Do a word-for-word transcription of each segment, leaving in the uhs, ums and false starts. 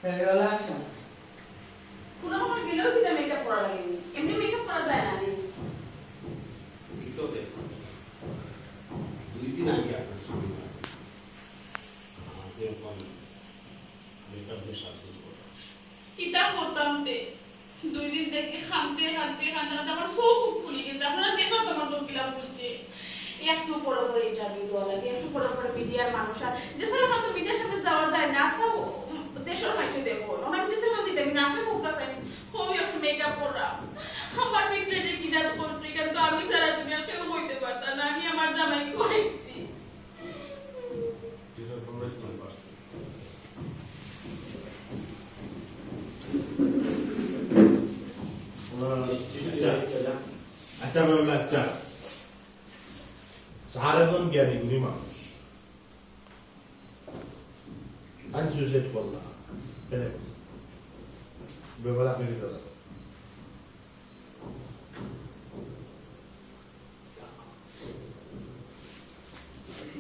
Relaxation। কোনো সময় গেলেও কিতা মেকআপ করা লাগে নি? এমনি মেকআপ করা যায় না নি? এই তো দেখো, দুই দিন আগে আপনার সামনে আমার যে রকম মেকআপ দিয়ে সাজগোজ করা। কিতা করতাম তে? দুই দিন থেকে কানতে, কানতে, কানতে, কানতে আমার চোখ মুখ ফুলি গেছে। আপনারা দেখো তো আমার চোখ কিলা ফুলছে। একটু পরে পরে ইন্টারভিউ দেওয়া লাগে, একটু পরে পরে মিডিয়ার মানুষ। আর যে সালে তো মিডিয়ার সামনে যাওয়া যায় না, তাও, উম, দেশের মাঝে দেখো। ওনার যে সালে দিতে আমি নাকে মুখ কাছে আমি, ওই একটু মেকআপ করলাম। আমার ভিতরে যে কি জাত করছে, এখানে তো আমি ছাড়া দুনিয়া কেউ হইতে পারতাম না। আমি আমার জামাই খুয়াইছি। আচ্ছা, আচ্ছা, বাবা, আচ্ছা। স্যার একজন জ্ঞানী গুণী মানুষ। আমি সুইসাইড করলাম। কেন? ব্যাপারে আপনি কি জানেন?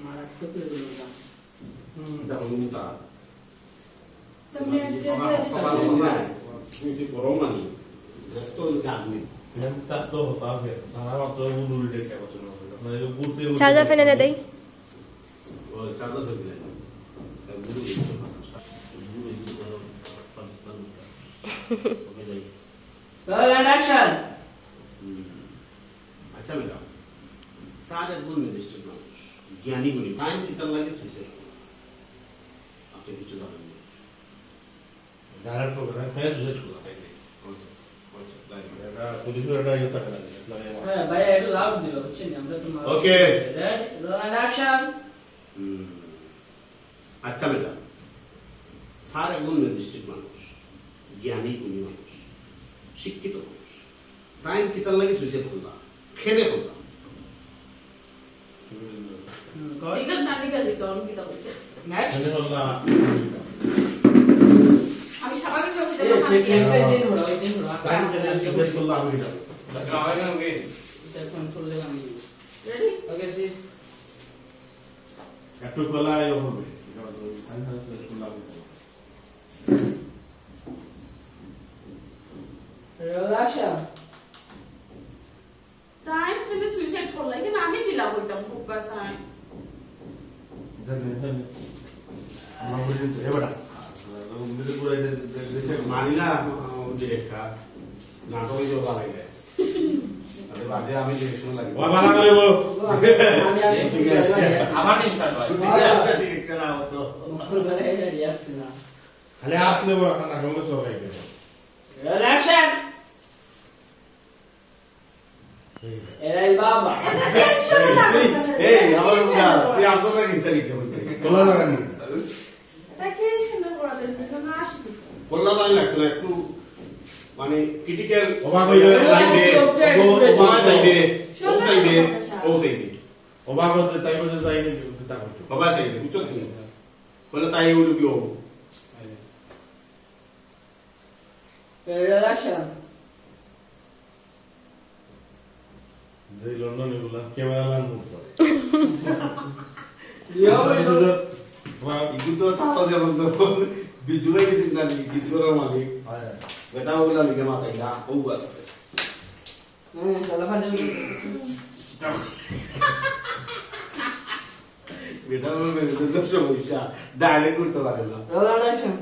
মারাত্মক হয়ে গেল না। হুম, দেখো, নুনটা। তুমি আজকে বাবা, যে বাবা, বাবা, তুমি কি করো না? ব্যস্ত হলে কি আপনি? তা তো হতা হবে। আমার তো উল্টে উল্টে খেয়ে বসে রয়েছে। আপনার এই ঘুরতে উঠতে চার্জার ফেলে এনে দেই। ও, চার্জার ফেলে দিলেন। তা ঘুরে ঘুরে ঘুরে ঘুরে ঘুরে পাকিস্তান। ওকে, যাই। Roll and action। হুম। আচ্ছা ম্যাডাম, স্যার একজন ম্যাজিস্ট্রেট মানুষ, জ্ঞানী গুণী, তাইন কিতার লাগি সুইসাইড করলা? আপনি কিছু জানেন না। ডাইরেক্ট করবে না, ফেস সুইসাইড করলা, তাই কি? আচ্ছা, আচ্ছা, তাই কি? এটা পুলিশের একটা ইয়ে থাকে না, আপনার ইয়ে। হ্যাঁ, ভাইয়া, একটু লাউড দিল, বুঝছেন? আমরা তো মাল ওকে। Roll and action। হুম। আচ্ছা ম্যাডাম, স্যার একজন ম্যাজিস্ট্রেট মানুষ, জ্ঞানী গুণী মানুষ, শিক্ষিত মানুষ। তাইন কিতার লাগি সুইসাইড করলা? কেনে করলা? হুম, কর। ঠিক আছে, না, ঠিক আছে, তো আমি কিতা বলছি? Next। কেনে করলা? আমি স্বাভাবিক ভাবে এ, যেমন সে, হাঁটি। সে, সে, দিন ঘোরা, ওই দিন ঘোরা। তাইন কেনে সুইসাইড করলা? আমি কিতা বলছি? এটা ফোন করলে আমি দিব। Ready? ওকে, সি। একটু খোলা ইয়ে হবে। এটা তো ফাইনাল খোলা হবে। Roll action। তাইন ফেলে সুইসাইড করলা, কিন্তু আমি কিলা কইতাম, হুক্কা চাই। জানি, জানি। আমার বুঝলি তো, এবার। মানি না, ডিরেক্টর। নাটক হইতে ভালো লাগে। আরে বাদে আমি ডিরেকশন লাগি। বাবা, বাবা, বাবা। আমি আসি। ঠিক আছে। আবার ডিরেকটর হয়। ঠিক আছে, ডিরেকটর আও তো। মুকুল ভাই রেডি আছে না? খালি আসলে বড় কথা, কেমন সব খাইবে? Roll action। এরাই বাবা। এই, এই, আমার বুঝা, তুই আসলে কিনতে নিতে হবে। তোলা লাগা নি। এটা কি সুন্দর করা যায়? এটা না আসে। কল্লা দান লাগতো না, একটু মানে ক্রিটিক্যাল অবাক হইবে। চাইবে, ও, ও, ও চাইবে, ও চাইবে। অবাক হতে তাই বলতে তাই নি, তা করতে। বাবা চাইবে, বুঝছো কি? বলে তাই হলো কি ও? Roll action। যে লন্ডন এগুলা ক্যামেরা লান মুখ করে। ইয়া, ইগুলো তো, ইগুলো তো তাও যেমন তো বিজুলাই গেছেন না, গীত করার মালিক। হ্যাঁ। বেটা ওগুলা লিখে মাথায় না, ও বাদ। হুম, শালা ফাজল। বেটা ওর মেরে তো সমস্যা, ডাইরেক্ট করতে পারে না। Roll action।